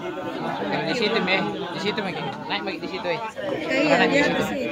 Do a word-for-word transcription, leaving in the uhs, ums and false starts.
Di situ, Mi. Di situ, Mi. Naik, Mi, di situ, eh. Iya, iya, di situ.